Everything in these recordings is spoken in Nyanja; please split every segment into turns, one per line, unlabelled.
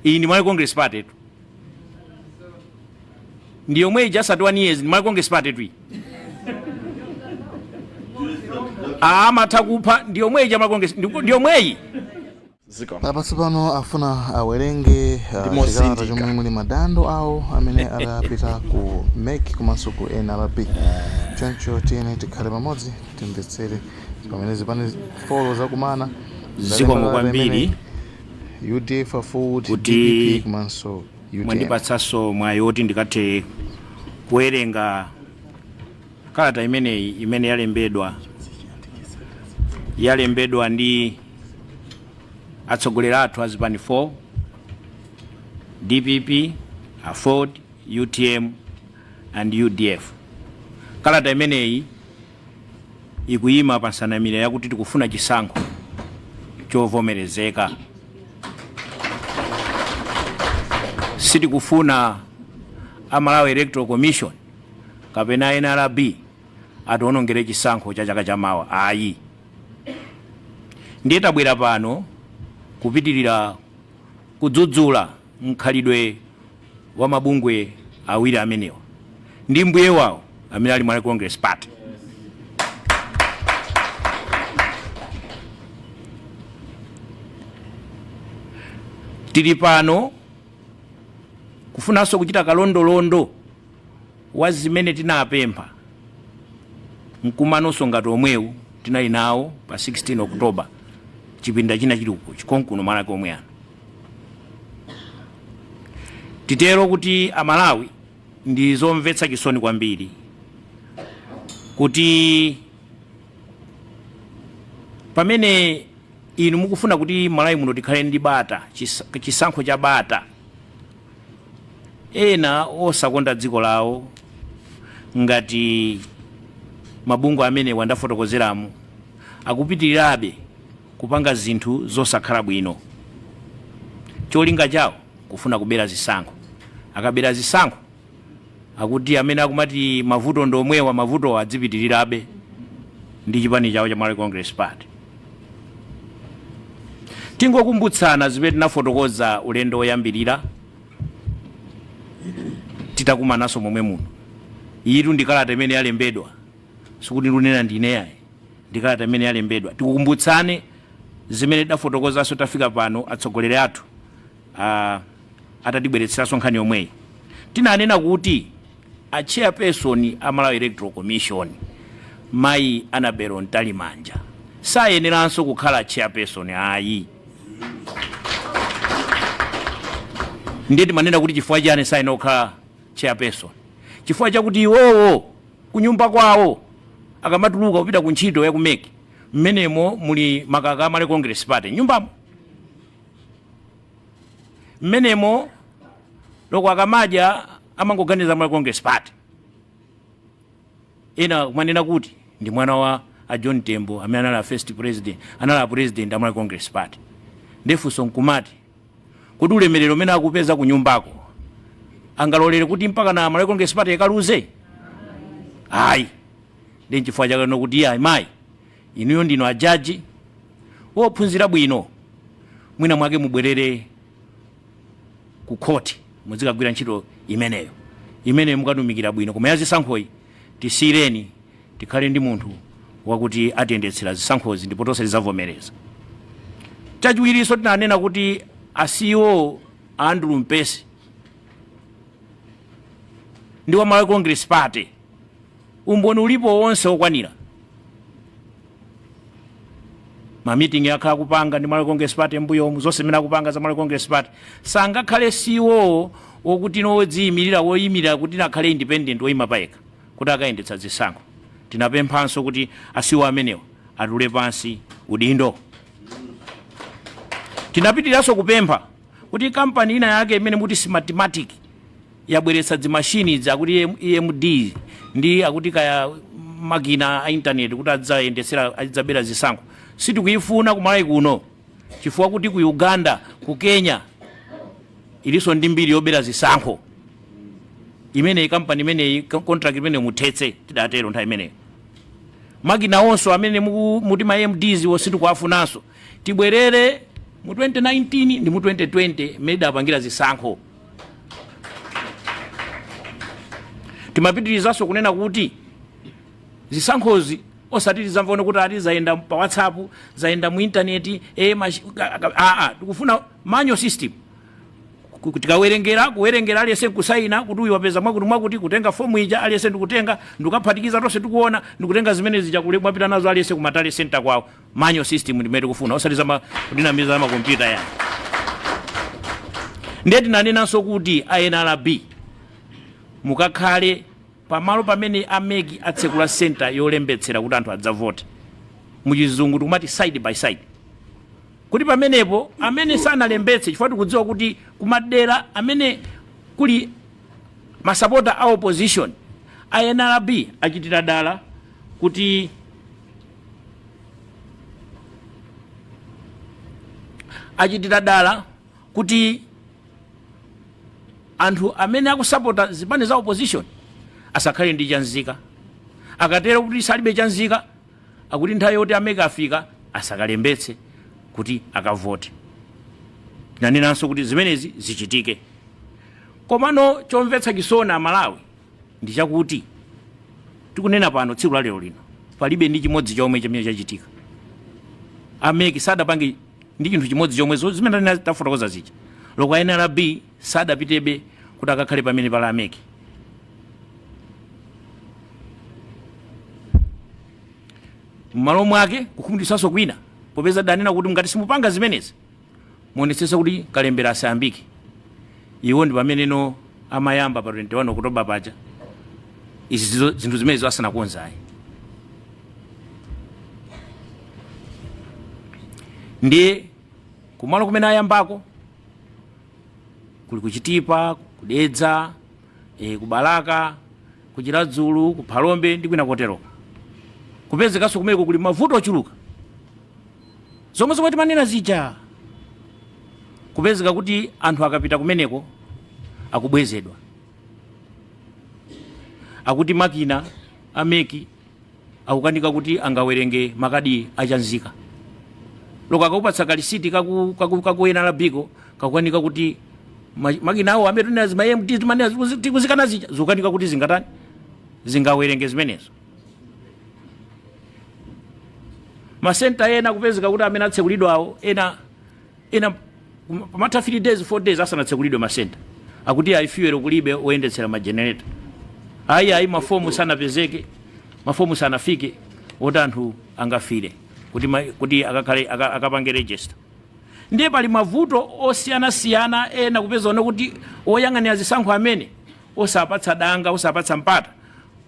Iyi ndi Malawi Congress Party tu, ndi yomwe ija 31 years, ndi Malawi Congress Party tu iyi. Amatha kupha, ndi yomwe ija Malawi Congress, ndi yomweyi.
Zikomo.
Apa tsopano afuna awerenge
Ndi
chikalata
mosindika.
chomwe muli madando awo amene adapita ku MEC komanso ku NRB. Choncho tiyeni tikhale pamodzi, timvetsere pamene zipani 4 zakumana.
Zikomo kwambiri
UDF, AFORD,
kuti
DPP komanso UTM.
Mwandipatsanso mwayi woti ndikathe kuwerenga kalata imeneyi imene yalembedwa ndi atsogoleri athu a zipani 4, DPP, AFORD, UTM and UDF. Kalata imeneyi ikuyima pa nsanamira yakuti tikufuna chisankho chovomerezeka. Sitikufuna a Malawi Electoral Commission kapena NRB atiwonongere chisankho cha chaka chamawa, ayi. Ndiye tabwera pano kupitirira kudzudzula mkhalidwe wa mabungwe awiri amenewa ndi mbuye wawo amene ali Malawi Congress Party. Tili pano kufunanso kuchita kalondolondo wa zimene tinapempha mkumanonso ngati omwewu tinali nawo pa 16 October, chipinda china chili uko chikonkuno Malawi komwe ano. Titero kuti Amalawi, ndi zomvetsa chisoni kwambiri kuti pamene inu mukufuna kuti Malawi muno tikhale ndi bata, chisankho cha bata, ena osakonda dziko lawo ngati mabungwe amene wandafotokozeramu akupitirirabe kupanga zinthu zosakhala bwino. Cholinga chawo kufuna kubera zisankho. Akabera zisankho, akuti amene akumati mavuto ndi omwewa, mavuto adzipitirirabe ndi chipani chawo cha Malawi Congress Party. Tingokumbutsana zimene tinafotokoza ulendo woyambirira titakumananso momwe muno. Iyitu ndi kalata imene yalembedwa, sikuti ndikunena ndine ayi, ndi kalata imene yalembedwa. Tikukumbutsane zimene tidafotokozanso tafika pano atsogoleri athu atatibweretseranso nkhani yomweyi. Tinanena kuti a chairperson a Malawi Electoral Commission, Mayi Annabel Mtalimanja, sayeneranso kukhala chairperson ayi. Ndiye timanena kuti chifukwa chani sayenera kukhala chairperson? Chifukwa chakuti iwowo kunyumba kwawo akamatuluka kupita ku ntchito ya ku MEC, mmenemo muli makaka a Malawi Congress Party nyumbamo mmenemo, loko akamadya amangoganiza Malawi Congress Party. Ena kumanena kuti ndi mwana wa a John Tembo amene anali a first president, anali a president a Malawi Congress Party. Ndefunso nkumati kuti ulemerero umene akupeza ku nyumbako angalolere kuti mpaka na Malawi Congress Party ikaluze? Ayi. Ndi nchifukwa chake no kuti iye, mayi, inuyo ndinu ajaji wophunzira bwino, mwina mwake mubwerere ku khoti muzikagwira ntchito imeneyo imene mukatumikira bwino, koma yazisankhoyi tisiyireni, tikhale ndi munthu wakuti atiyendetsera zisankhozi ndipo tonse tidzavomereza. Chachiwirinso, tinanena kuti a CEO Andrew Mpesi ndi wa Malawi Congress Party. Umboni ulipo wonse wokwanira, ma meeting akhala kupanga ndi Malawi Congress Party mbuyomu, zonse zimene akupanga za Malawi Congress Party. Sangakhale CEO wokuti wodziyimirira, woyimirira kuti nakhale independent, woyima payekha kuti akayendetsa zisankho. Tinapemphanso kuti a CEO amenewa atule pansi udindo. Tinapitiriranso kupempha kuti kampani ina yake imene muti Smartmatic yabweretsa dzimashini idzi, akuti EMD ndi akuti kaya makina a intaneti, kuti adzayendetsera, adzabera zisankho, sitikuyifuna kumalawi kuno, chifukwa kuti ku Uganda, ku Kenya ilinso ndi mbiri yobera zisankho imeneyi. Kampani imeneyi, contract imeneyi muthetse, tidatero nthawi imeneyo. Makina onso amene muti ma EMDs wo sitikuwafunanso. Tibwerere mu 2019 ndi mu 2020 mmene idapangira zisankho. Timapitirizanso kunena kuti zisankhozi osati tizamvone kuti ati zayenda pa WhatsApp, zayenda mu intaneti, aa, tikufuna manual system. Tikawerengera, kuwerengera, aliyense nkusayina kuti uyu wapeza mwakuti mwakuti, kutenga fomu ija, aliyense ndikutenga, ndikukaphatikiza, tonse tikuona, ndikutenga zimene zija kule mwapita nazo, aliyense kuma tally center kwawo. Manual system ndimene tikufuna, osati zama kudinamiza za makompyuta yani. Ndiye tinanenanso kuti a NRB mukakhale pamalo pamene a MEC atsekula center yolembetsera kuti anthu adzavote, muchizungu tikumati side by side, kuti pamenepo amene sanalembetse, chifukwa tikudziwa kuti kumadera amene kuli masapota a opposition, a NRB achitira dala kuti anthu amene akusapota zipani za opposition asakhale ndi chanzika. Akatero kuti salibe chanzika, akuti nthawi yoti a MEC afika asakalembetse kuti akavote. Tinanenanso kuti zimenezi zichitike. Komano chomvetsa chisoni Amalawi ndi chakuti tikunena pano, tsiku la lero lino, palibe ndi chimodzi chomwe chimene chachitika. A MEC sadapange ndi chinthu chimodzi chomwe zimene tafotokoza zija. Loko a NRB sadapitebe kuti akakhale pamene pali a MEC. M'malo mwake, kukhumudwitsanso kwina, popeza danena kuti ngati simupanga zimenezi, muonetsetse kuti kalembera asayambike, iwo ndi pameneno amayamba pa 21 October paja. Izi zinthu zimenezo asanakonze ayi. Ndiye kumalo kumene ayambako kuli kuchitipa, kudedza, kubalaka, kuchiradzulu, kuphalombe ndi kwina koteroko. Kupezekanso kumeneko kuli mavuto ochuluka, zomwe zomwe timanena zija, kupezeka kuti anthu akapita kumeneko akubwezedwa, akuti makina a MEC akukanika kuti angawerenge makadi achanzika. Loko akakupatsa kalisiti kaku NRB ko, kakukanika kuti makina awo amene tinena zima EMD timanena tikuzikana zija, zikukanika kuti zingatani, zingawerenge zimenezo. Masenta ena kupezeka kuti amene atsekulidwawo, ena pamatha 3 days, 4 days asanatsekulidwe masenta, akuti ayi, fuel kulibe oyendetsera majenereta, ayi ayi, mafomu sanapezeke, mafomu sanafike oti anthu angafire kuti akakhale akapange register. Ndiye pali mavuto osiyanasiyana ena, kupeza one kuti oyang'anira zisankho amene osapatsa danga, osapatsa mpata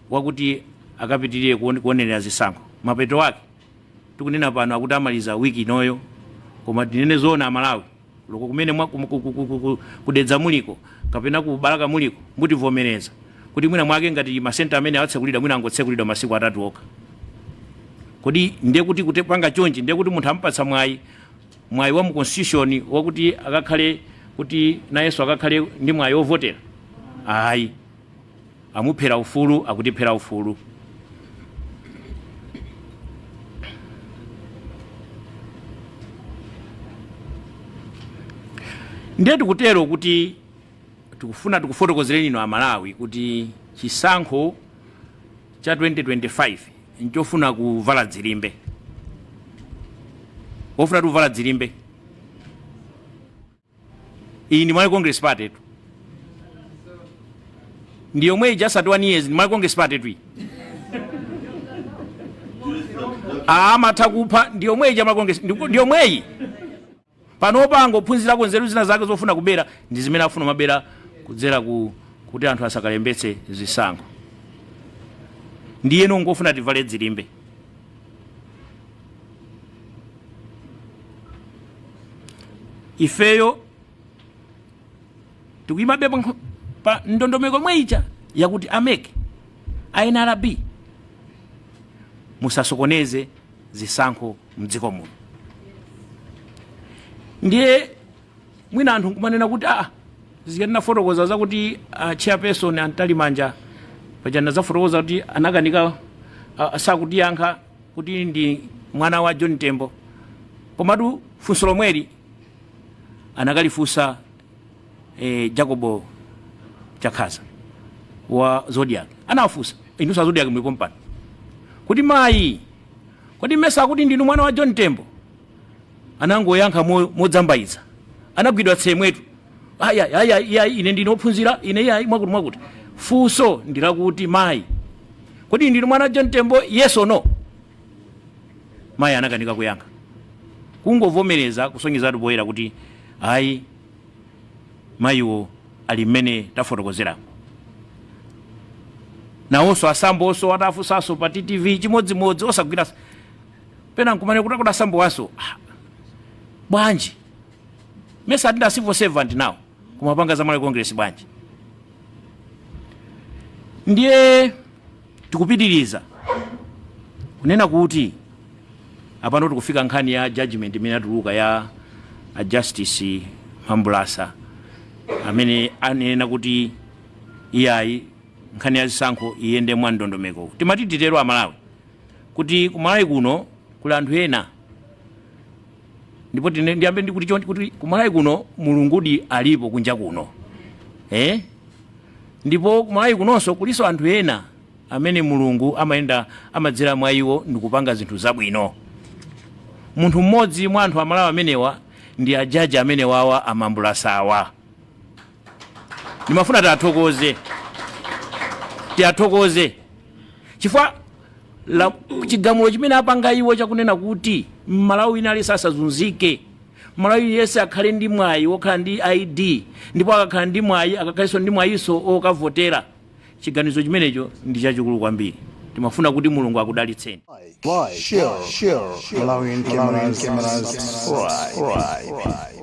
wakuti akapitirire kuonerera zisankho. Mapeto ake tikunena pano akuti amaliza wiki inoyo. Koma tinene zoona Amalawi, loko kumene kudedza muliko kapena kubalaka muliko, mutivomereza kuti mwina mwake ngati masenta amene atsekulidwa, mwina angotsekulidwa masiku 3 okha. Kodi ndiye kuti kutepanga chonchi, ndiye kuti munthu amupatsa mwayi wa mu constitution wakuti akakhale kuti nayenso akakhale ndi mwayi wovotera? Ayi, amuphera ufulu, akutiphera ufulu. Ndiye tikutero kuti tikufuna tikufotokozereni inu Amalawi kuti chisankho cha 2025 nchofuna kuvala dzilimbe, wofuna kuvala dzilimbe. Iyi ndi Malawi Congress Party tu, ndi yomwe ija 31 years, ndi Malawi Congress Party tu iyi. Amatha kupha, ndi yomwe ija Malawi Congress, ndi yomweyi. Panopa angophunzirako nzeru zina zake zofuna kubera, ndi zimene afuna mabera kudzera kuti anthu asakalembetse zisankho. Ndiyeno ngofuna tivale dzilimbe. Ifeyo tikuyimabe pa ndondomeko yomwe ija yakuti a MEC, a NRB, musasokoneze zisankho mdziko muno. Ndiye mwina anthu nkumanena kuti zija ndinafotokoza zakuti chairperson a Mtalimanja paja ndinazafotokoza kuti anakanika, sakutiyankha kuti ndi mwana wa John Tembo. Komatu funso lomweli Anakalifunsa Jacobo Chakhaza wa Zodiac, anawafunsa inunso a Zodiac mulipo mpano kuti, "Mayi, kodi mesa akuti ndinu mwana wa John Tembo?" Anangoyankha modzambaitsa, anagwidwa tsemwetu, "Aya, aya, iya, ine ndine wophunzira ine, iyayi, mwakuti mwakuti." Funso ndilakuti, "Mayi, kodi ndinu mwana wa John Tembo, yes or no?" Mayi anakanika kuyankha, kungovomereza, kusonyezatu poyera kuti ayi, mayiwo ali mmene tafotokozeramo. Nawonso asambonso atafunsanso pa TTV chimodzimodzi, osagwira pena nkumane kuti akuti asambowanso, ah, bwanji mesa atinda civil servant nawo kumapanga za Malawi Congress bwanji? Ndiye tikupitiriza kunena kuti apano tikufika nkhani ya judgment imene yatuluka ya a Justice Mambulasa, amene anena kuti iyayi, nkhani ya zisankho iyende mwa ndondomeko. Timati titero Amalawi kuti kumalawi kuno kuli anthu ena, ndipo ndiyambe ndikuti chonchi kuti kumalawi kuno Mulungudi alipo kunja kuno, eh? Ndipo kumalawi kunonso kulinso anthu ena amene Mulungu amayenda, amadzera mwa iwo ndikupanga zinthu zabwino. Munthu mmodzi mwa anthu Amalawi amenewa ndi ajaji amene wawa amambulasawa. Ndimafuna tiathokoze, tiathokoze chifukwa la chigamulo chimene apanga iwo chakunena kuti Mmalawi wina aliyense asazunzike, Mmalawi yense akhale ndi mwayi wokhala ndi ID, ndipo akakhala ndi mwayi akakhalenso ndi mwayinso okavotera. Chiganizo chimenecho ndi chachikulu kwambiri. Timafuna kuti Mulungu akudalitseni.
Like, share, Malawian cameras, subscribe.